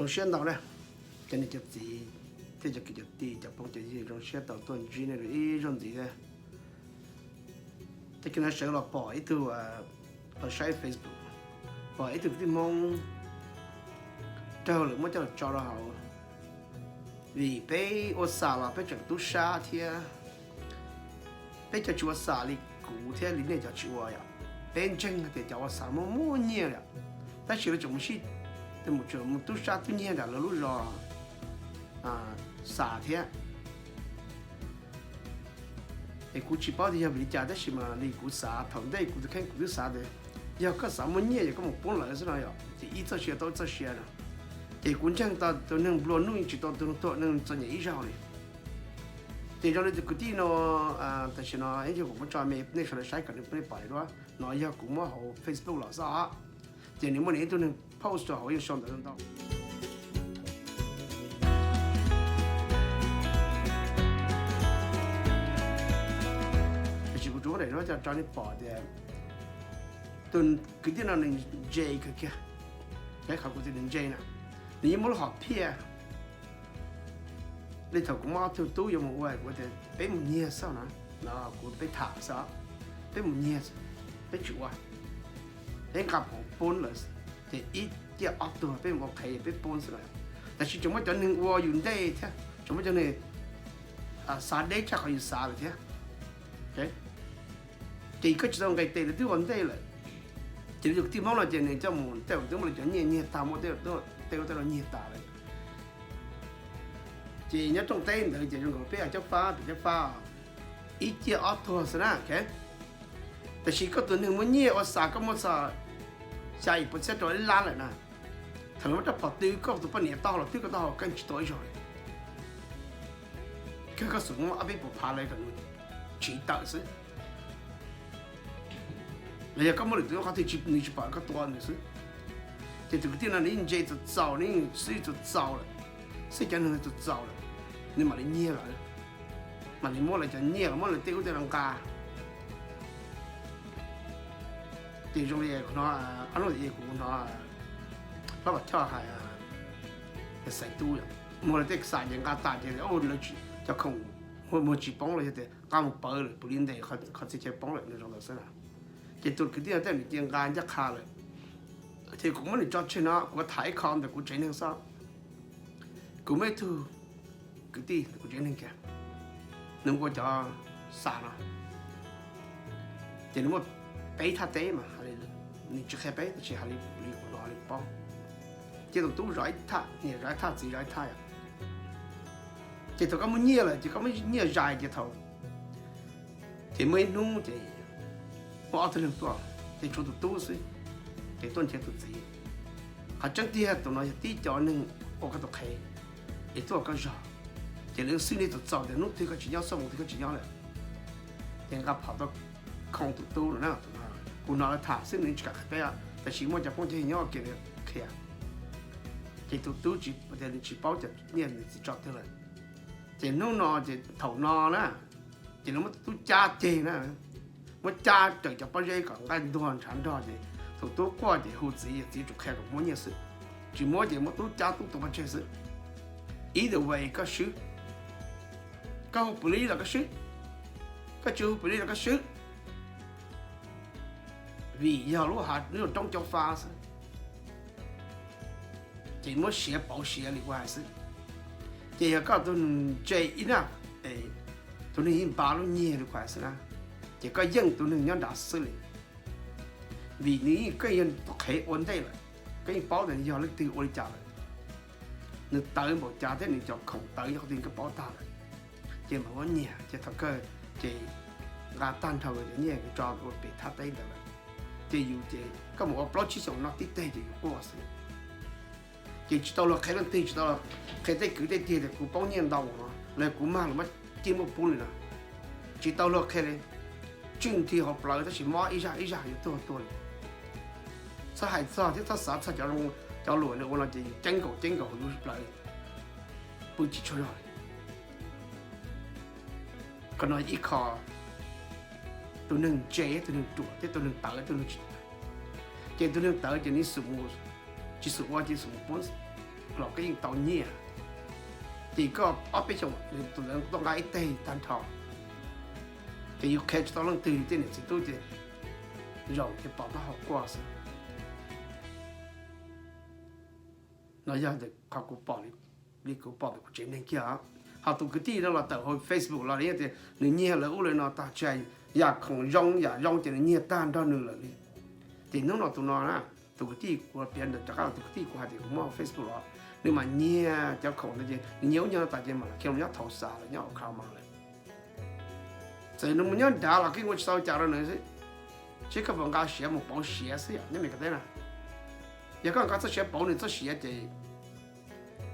Zoo siab ntau na, cov niam cov txiv thiab cov kwv cov tij cov phooj cov ywg, zoo siab tau tuaj ntsib nej ib zaug ntxiv thiab. Tag kis no sawv los pom ib tug, los saib Facebook, pom ib tug kwv tij Hmoob raug lawv muab coj los tso rau hauv. Vim peb ua xam los peb tseem tub sab thiab, peb cov tsis ua xam li kuv thiab li nej cov tsis ua yom, peb ntseeg tias cov ua xam muaj muaj nyiaj yom, tab sis lawv tseem mus sib, mus tub sab tub nyiag nram lawv lub zos xam thiab. Es kuv tsis paub tias yog vim li cas tab sis mas li kuv xav thaum ntej kuv tus kheej kuv twb xav tias yog koj xav muaj nyiaj yog koj mus poob lawv xwb no yom, ces ib txoj sia tau ib txoj sia no. Ces kuv ntseeg tau tus neeg nplua nuj yeej tsis tau tus neeg tuag neeg txom nyem ib zaug li. Ces zoo li tus kwv tij no, tam sim no ib yog kuv muab tso me nej sawv daws saib kom nej pom li duab no yog kuv muab hauv Facebook los xwb os. Ces nws muaj nws ib tug neeg post rau hauv yeej sau ntawv ntau. Tiam sis kuv tsuas muab daim duab coj tso nej pom tias tus kwv tij no nws ntse kawg kiag. Qhov kuv tias nws ntse na, nws yeej muaj lub hom phiaj li thaum kuv muab ob tug tub yuav mus ua, kuv tias peb mus nyiag xwb no, no kuv peb tham xwb, peb mus nyiag, peb tsis ua, peb nqa pov poob lawm, ces ib ciaj ob tuag peb mus ua qhev peb poob xwb no. Tab sis tseem muaj cov neeg ua yus ntej thiab, tseem muaj cov neeg xav deb tshaj qhov yus xav lawm thiab. Ces koj tsis tau nqis tes lawv twb ua ntej lawm. Ces tus kwv tij Hmoob no ces nws coj mus tej zaum twb muab lawv cov nyiaj nyiag tag, muab tej tej ua tej los nyiag tas lawm. Ces nyob rooj teb ntawd ces zoo nkaus peb cov fab, pem cov fab ib ciaj ob tuag xwb na. Tab sis koj tus neeg muaj nyiaj ua xav koj muaj txog xya yim pua txhiab rau ib lab lawm na, thaum lawv muab rab phom tw koj tus poj niam taub hau los twb koj taub hau koj tsis tua ib zaug li. Kawg koj xub muab ob peb puas phav lawm kom nws tsiv tawm xwb. Los yog koj muab lwm tus qhov twg nws tsis pom koj tua nws xwb. Ces tus kwv tij no nws yeej ntse txaus txaus, nws yeej xwb txaus txaus lawm, xwb cov neeg txaus txaus lawm, nws mam li nyiag lawm, mam li muab lawv cov nyiaj los muab lawv tej ub tej no nqa. Ces zoo li kuv hnov, ob hnub kuv hnov Hlob Vam Choj hais, Xaiv Tub yom, muag lawv tej xam ces nqa tas ces lawv cov khoom muag tsis poob los yog tias nqa mus pawv lawm, pus li ntes qhov txhia chaw poob lawm no zoo ntawd xwb na. Ces tus kwv tij no tej nws cia nqa ncaj qha lawm. Ces kuv muab nws tso tseg no kuv tham ib qho ntawm kuv tsev neeg xwb. Kuv muaj ib tug kwv tij kuv tsev neeg kiag, nws ua cov xa no, ces nws muaj peb thaj teb mas, nws tsis qhia peb tab sis hais li kuv hnov li paub. Ces tus tub zov ib thaj, niam zov ib thaj, txiv zov ib thaj yom. Ces thaum koj muaj nyiaj lawm ces koj muaj nyiaj zais ces thaum, ces muaj ib hnub ces muaj ob tug neeg tuaj, ces tshuav tus tub xwb, ces tuaj nrhiav tus txiv. Qhov tseeb tiag tus no yog tib cov neeg ua koj tus qhev, es tuaj ua koj zog, ces lawv xwb nej txaus txaus tias hnub twg koj tsis nyob, xuaj moos twg koj tsis nyob lawm, ces nqa phom tuaj khoo tus tub no na. Kuv hnov lawv tham xwb nws tsis kam qhia peb, tab sis muaj cov phooj cov ywg nyob ua ke qhia. Ces tus tub tias nws tsis paub cov nyiaj nws txiv tso twg lawm. Ces hnub no ces thaum no na, ces lawv muab tus tub cab ceg na, muab cab raws cov pob zeb kom nqaij ntuag ntshav nrog, ces tus tub quaj ces hu txiv, txiv tsum qhia kom muab nyiaj xwb. Tsis muab ces muab tub cab tub tua pov tseg xwb. Either way koj swb, koj hu police los koj swb, koj tsis hu police los koj swb. Vim yog lub hav lub roob cob fab xwb, ces muab siav pauv siav li kuv hais xwb. Ces yog koj tus neeg ntse ib na, tus neeg yeej npaj lub nyiag li kuv hais xwb na, ces koj yeej tus neeg nyob nrad xwb li. Vim nws yeej, koj yeej yog tus qhev ua ntej lawm, koj yeej paub tias nws yog leej twg ua li cas lawm. Nws tawv npaum cas thiab nws cov khoom tawv yog qhov twg koj paub tag lawm. Ces mam muab nyiag ces thaum kawg ces nqa tag nrho cov nyiaj tso ua pem thaj teb ntawd lawm. Ces yus ces koj mus ua plaub tsib xyoos no tib teg ces yus quaj xwb. Ces tsis tau luag qhia leej twg, tsis tau luag qhia tej kwv tej tij tias kuv poob nyiaj ntau no los kuv mag los muab cib muab pub li no. Tsis tau luag qhia li. Tswj nthi hauv plawv tab sis mob ib zaj ib zaj yuav tuag tuag li. Txhob hais txog thiab txhob xav txog cov, cov luam nws ua no ces yus ceeb nkaus ceeb nkaus hauv lub plawv pw tsis tshua zog li. Qhov no ib qho, tus neeg ntse, tus neeg ruam thiab tus neeg tawv, tus neeg tsis tawv. Ces tus neeg tawv ces nws xum mus, tsis xum ua ces xum mus pub. los koj yeej tau nyiaj. Ces koj ob peb xyoos tus ntawd tuaj nqa ib teg tag nrho, ces yus qhia tsis tau leej twg, tej niam txiv tub ces zaum ces pom taub hau quaj xwb. No yog qhov kuv pom li kuv pom ntawm kuv tsev neeg kiag. Ho tus kwv tij no los tawm hauv Facebook los li tias nws nyiag lawv ub lawv no tag, tsis hais yam khoom zoo yam zoo ces nws nyiag tag nrho nws lawm li. Ces hnub no tus no na, tus kwv tij kuv piav ntawm rov qab los, tus kwv tij kuv hais tias kuv muab Facebook los, nws mas nyiag cov khoom ntawd ces nws nyiag ub nyiag no tas ces mam khiav mus nyob Thauj Xas lawm, nyob Oklahoma lawm. Txawm nws mus nyob nrad los koj ua tsis tau cas rau nws xwb, seb koj puas nqa siav mus pauv siav xwb yom, nyob Meskas teb na. Yog koj nqa txoj siav pauv nws txoj siav ces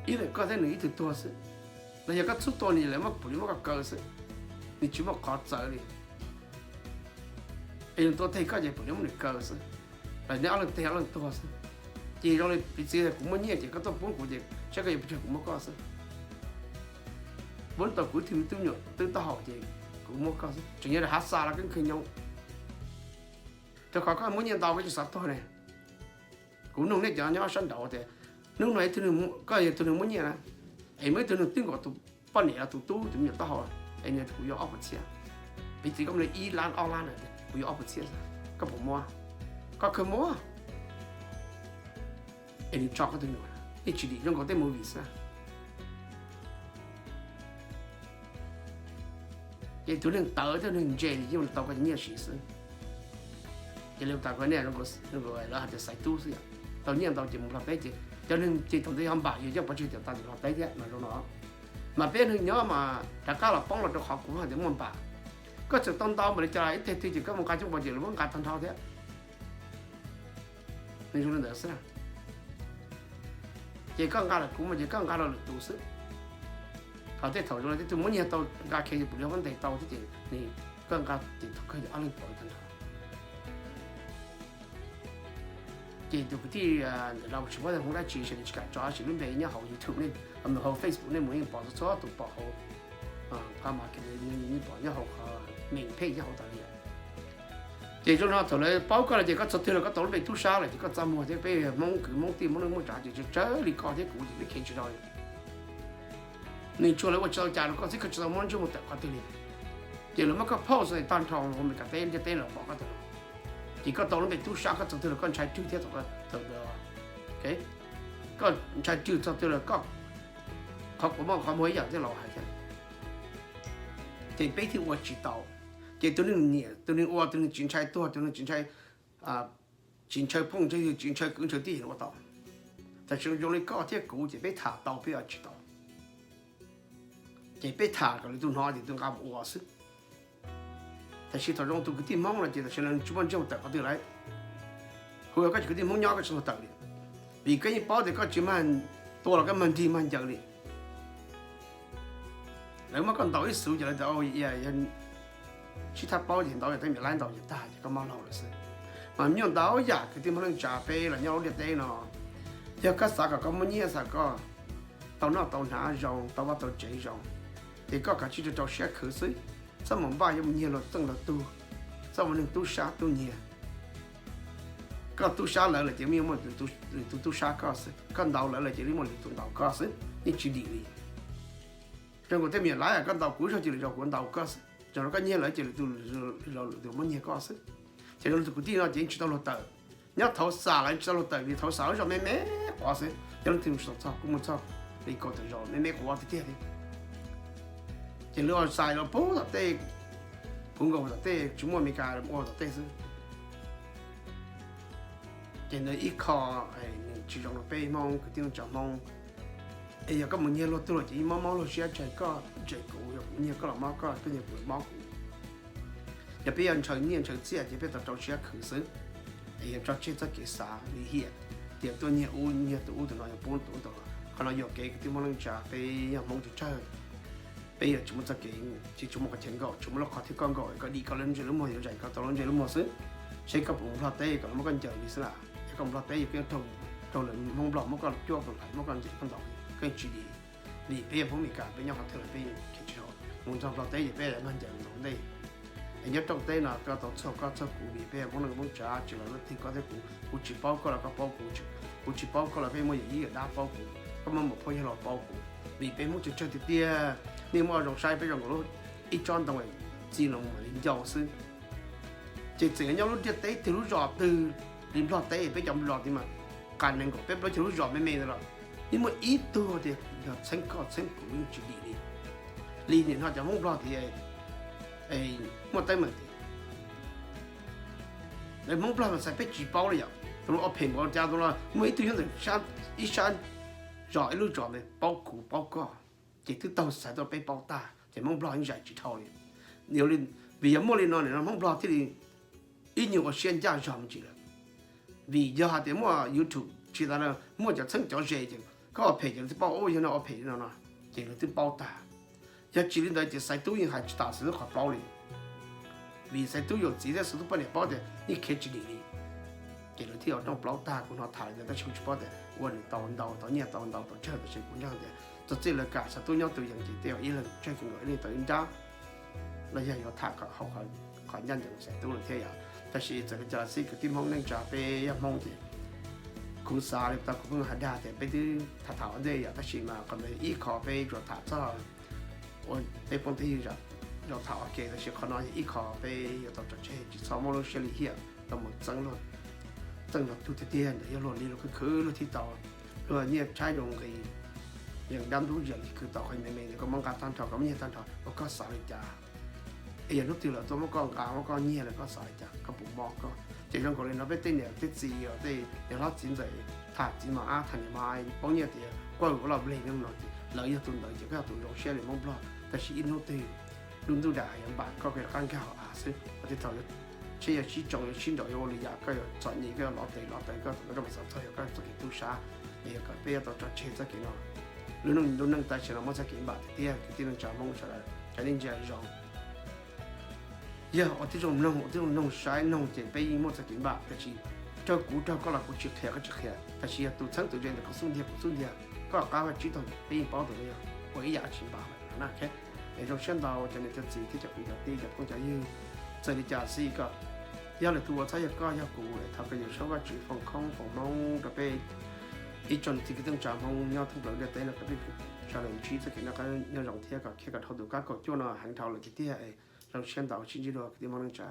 ib leeg koj thiab nws ib tug tuag xwb, los yog koj txhub tua nws lawv muab pum li muab koj kaw xwb, nws tsis muaj qhov txawv li. Es nws tua teg koj ces pum li muab nws kaw xwb, los neb ob leeg teg ob leeg tuag xwb. Ces zoo li piv txwv kuv muaj nyiaj ces koj tuaj pub kuv ces saib koj yuav pes tsawg kuv muab koj xwb. Pub tau kuv ib tug me tub nyuam twb taub hau ces kuv muab koj xwb, tseem yog hav xa los koj kheev nyob. Rau qhov koj muaj nyiaj ntau koj tsis xav tuag ne. Kuv nug nej cov nyob sab nraud tias hnub no koj yog tus neeg muaj nyiaj na, es muaj ib tug neeg twb nkaus tus poj niam los tus tub tus me nyuam taub hau, es nws kuv yuav ob puas txhiab, piv txwv koj muaj li ib lab ob lab na, kuv yuav ob puas txhiab, koj puas muab? Koj kheev muab. Es nws tso koj tus nyuam, yeej tsis dim, zoo nkaus tej movie xwb. Ces tus neeg tawv thiab neeg ntse yeej tau koj nyiaj siv xwb. Ces li tas kuv nej zoo nkaus lawv hais tias xaiv tub xwb yom, tau nyiaj ntau ces mus Nplog teb ces cov neeg ces thaum ntawd yog npam yus yeej pov tseg tias tau mus Nplog teb thiab mas zoo no. Mas peb neeg nyob mas rov qab los poob los rau qhov kuv hais tias muaj npam. Koj txawm tau ntau npaum li cas ib teg twg ces koj mus nqa coj npau ces lawv muab nqa tag nrho thiab. Nws zoo li ntawd xwb. Ces koj nqa lawm kuv mas ces koj nqa rau lwm tus xwb. Ho tej thaum zoo li tej tug muab nyiag tau nqa khiav ces pum li muab ntes tau thiab ces nws, koj nqa ces thaum kawg yog ob leeg pauv tag nrho. Ces tus kwv tij ntawm no tsis paub hais dab tsi, sawv daws tsis kam tso sawv daws lub npe nyob hauv YouTube ne, hauv Facebook nej mus yeej pom txhua txhua tus pom hauv qab mas yeej pom nyob hauv qhov me phem nyob hauv tas li. Ces zoo no thaum lawv paub koj lawm ces koj txog twg los koj tau lub npe tub sab lawm ces koj txaj muag thiab peb Hmoob kwv Hmoob tij Hmoob neej Hmoob tsav ces tsawg tsawg li koj thiab kuv ces peb kheev tsis tau li. Nws tsuas lawv ua tsis tau cas rau koj xwb, koj tsis tau muaj ntsej muag tawm qhov twg li. Ces lawv muab koj post tag nrho hauv Meskas teb ntiaj teb los pom koj tag nrho. Ces koj tau lub npe tub sab koj txog twg los koj ntshai rwg thiab thaum, koj ntshai rwg txog twg los koj, qhov quav muaj qhov muag ib yam thiab los hais thiab. Ces peb thiaj ua tsis tau. Ces tus neeg nyiam, tus neeg ua, tus neeg tsis ntshai tuag, tus neeg tsis ntshai, tsis ntshai phooj ntshai ywg, tsis ntshai kwv ntshai tij ua tau. Tam sim no zoo li koj thiab kuv ces peb tham tau peb ua tsis tau. Ces peb tham kom lwm tus hnov ces tus nqa mus ua xwb. Tam sim thaum zoo tus kwv tij Hmoob no ces tam sim no tsis muaj ntsej muag tawm qhov twg lawm. Hu ua koj tsis kwv tij Hmoob nyob koj tsis tau tawm li, vim koj yeej paub tias koj tsis mag tua los koj mag nrig mag ncaws li. Lawv muab koj ntaus ib xuv ces lawv tias, yog sib thab paub ces ntaus yog teeb meem laib ntaus ces tag ces koj mob laug lawm xwb. Mas nyuaj ntau yam kwv tij Hmoob neej tsa peb los nyob lub ntiaj teb no, yog koj xav kom koj muaj nyiaj, xav koj tau noj tau hnav zoo, tau vaj tau tsev zoo, ces koj kav tsij rau rau siab khwv xwb. Txhob mus npaj yuav mus nyiag luag txeej luag tug, txhob mus neeg tub sab tub nyiag. Koj tub sab lawv lawm ces yeej muaj lwm tus tub sab koj xwb, koj ntaus lawv lawm ces yeej muaj lwm tus ntaus koj xwb, yeej tsis dim li. Zoo nkaus tej me nyuam laib, koj ntaus kuv zog ces lwm zaus kuv ntaus koj xwb, zoo li koj nyiag lawv ces lwm tus, lwm tus muab nyiag koj xwb. Ces zoo li tus kwv tij no ces yeej tsis tau luag tawm. Nyob Thauj Xas los tsis tau luag tawm li, Thauj Xas lub zos me me quav xwb, cov leej twg tsis tau txog, kuv mus txog li kaum tawm zos me me quav tiag tiag li. Ces lawv xais los puag tom tej, puv nkaus tom tej, tsis muaj Amelikas ua tom tej xwb. Ces ntawd ib qho nws tsis zoo rau peb Hmoob kwv tij neej tsa Hmoob. Es yog koj mus nyiag luag tug lawm ces yeej mob mob luag siab, tsis hais koj tsis hais kuv, yog kuv nyiag koj los mob koj, koj nyiag kuv los mob kuv. Yog peb yuav ntshaw nyiaj ntshaw txiaj ces peb tau rau siab khwv xwb, es yog tso tseg txoj kev xav lim hiam tias tuaj nyiag ub nyiag tus ub tus no, yog pub tus ub tus no. Qhov no yuam kev kwv tij Hmoob neej tsa, peb yog Hmoob tsawg tsawg, peb yuav tsis muaj txoj kev, tsis tsis muaj qhov chaw nkaum, tsis muaj lub qhov thiab koj nkaum, koj dim koj lub ntsej lub muag, yuav zais koj tau lub ntsej lub muag xwb. Seb koj puas mus Nplog teb kom lawv muab koj ncaws li xwb las. Yog koj mus Nplog teb ces koj raug lawv Hmoob Nplog muab koj cuab koj lais, muab koj ncaws koj ntaus, koj tsis dim. Vim peb yog Hmoob Meskas, peb nyob qhov twg los peb kheev tsis tau. Mus txog Nplog teb ces peb mag ncaws ntaus ntej. Es nyob rooj teb no koj tau txhawj koj txhawj kuv, vim peb yog Hmoob neej Hmoob tsav, tsis los leej twg koj thiab kuv, kuv tsis paub koj los koj paub kuv, kuv tsis paub koj los peb muaj yawm yij yawm dab paub kuv. Koj muab npaum phauj yawg los paub kuv, vim peb Hmoob tsawg tsawg tiag tiag, nej muab zoo saib peb zoo nkaus lub ib tsob ntoo txi los mam li ncau xwb. Ces txawm nyob lub ntiaj teb twg lub zos twg li Nplog teb peb cov Nplog tid mas, qas nees nkaum peb plaub caug lub zos me me ntawd los yeej muaj ib tug tias yog txheeb koj txheeb kuv yeej tsis dim li. Li nim no cov Hmoob Nplog tias muaj teeb meem tias, Hmoob Nplog mas xaiv peb tsis paub li yom, tus no ob phem npaum cas, tus no muaj ib tug nyob ntawm ib sab zos ib lub zos ntawd paub kuv paub koj, ces twb taug xaiv tuaj peb paub tag ces Hmoob Nplog yeej zais tsis dhau li. Vim yog muaj li no nim no Hmoob Nplog thiaj li ib nyuag ua siab ncaj zog me ntsis lawm. Vim yog hais tias muaj YouTube tsis tas, muaj cov txheeb cov ze ces koj ua phem ces lawv twb paub, yog no ua phem li no no, ces lawv twb paub tag. Yog tsis li ntawd ces Xaiv Tub yeej hais tsis tas Xaiv Tub qhov plaub li. Vim Xaiv Tub yawm txiv thiab Xaiv Tub poj niam paub tias yeej khiav tsis dim li, ces lawv thiaj ua rooj plaub tag. Kuv hnov tham li ntawd tab sis kuv tsis paub tias ua nws tau ntau tau nyiaj tau ntau tau tsawg, tab sis kuv ntseeg tias txog txij lawv kam Xaiv Tub nyob tus yees ces tej zaum ib leeg tsawg kawg nkaus ib leeg tau ib nrab. Los yog yuav tham kom haum qhov ncaj ncees Xaiv Tub lawm thiab yom. Tab sis txawm li cas los xij kwv tij Hmoob neej tsa peb yog Hmoob ces kuv xav li tau kuv pheej hais dag tias peb twb tham tham ua ntej yom, tab sis mas qhov ntawd ib qho peb yuav tham txog ua peb phooj ywg zaum tham ua ke, tab sis qhov no yog ib qho peb yuav tau tso tseg, tsis txhob muab lub siab lim hiam tau mus txeeb luag, txeeb luag tug tiag tiag. Ntawd yog luag li luag khwv khwv luag thiaj tau, luag nyiaj tshaib zoo nqis, yeej dab ntub ziam li khwv tau qhov me me ntawd koj muab nqa tag nrho, koj muab nyiag tag nrho, ua koj xav li cas? Es yog hnub twg lawv tuaj muab koj nqa muab koj nyiag lawm koj xav li cas, koj puas mob koj? Ces zoo nkaus li no peb tej niam tej txiv, tej niam hlob txiv ntxawm tham txiv mos ab tham niam mos ab poob nyiaj tias kuaj ua loj npleg no ces lawv yog tus ntawd ces koj yog tus zoo siab li Hmoob Nplog, tab sis ib hnub twg lub ntuj dam yuav npam koj, koj yuav rov qab nkag hauv av xwb. Hos tej thaum seb yuav sib tsoo yuav sib nraus yuav ua li yam, koj yuav txom nyem, koj yuav lov tes lov taw, koj thaum koj mus xav txog yog koj txoj kev tub sab. Es yog kom peb yuav tau tso tseg txoj kev no. Lub neej, lub neej tam sim no muaj txoj kev npam tiag tiag kwv tij neej tsa Hmoob sawv daws, cov nej ntsia zoo, yog ua tib zoo mloog, ua tib zoo noog saib noog ces peb yeej muaj txoj kev npam, tab sis raug kuv raug koj los kuv tsis qhia koj tsis qhia, tab sis yog tus txheeb tus ze ntawm koj xub ntiag kuv xub ntiag, koj rov qab ua tsib taug peb yeej paub tus no yog ua ib yam tsis npam lawm na. Es zoo siab ntau cov niam cov txiv thiab cov kwv cov tij cov phooj cov ywg, txawm li cas xij koj, yog lwm tus ua txhob yog koj yog kuv, thov koj yawm saub Vajtswv foom koob foom hmoov rau peb ib tsoom niam txiv kwv tij neej tsa Hmoob nyob thoob plaws ntiaj teb no kom peb sawv daws ntsib txoj kev noj qab nyob zoo thiab kom khiav kom dhau tus kab kaum cuaj no heev dhau lawm tiag tiag. Zoo siab ntau, sib ntsib dua kwv tij Hmoob neej tsa.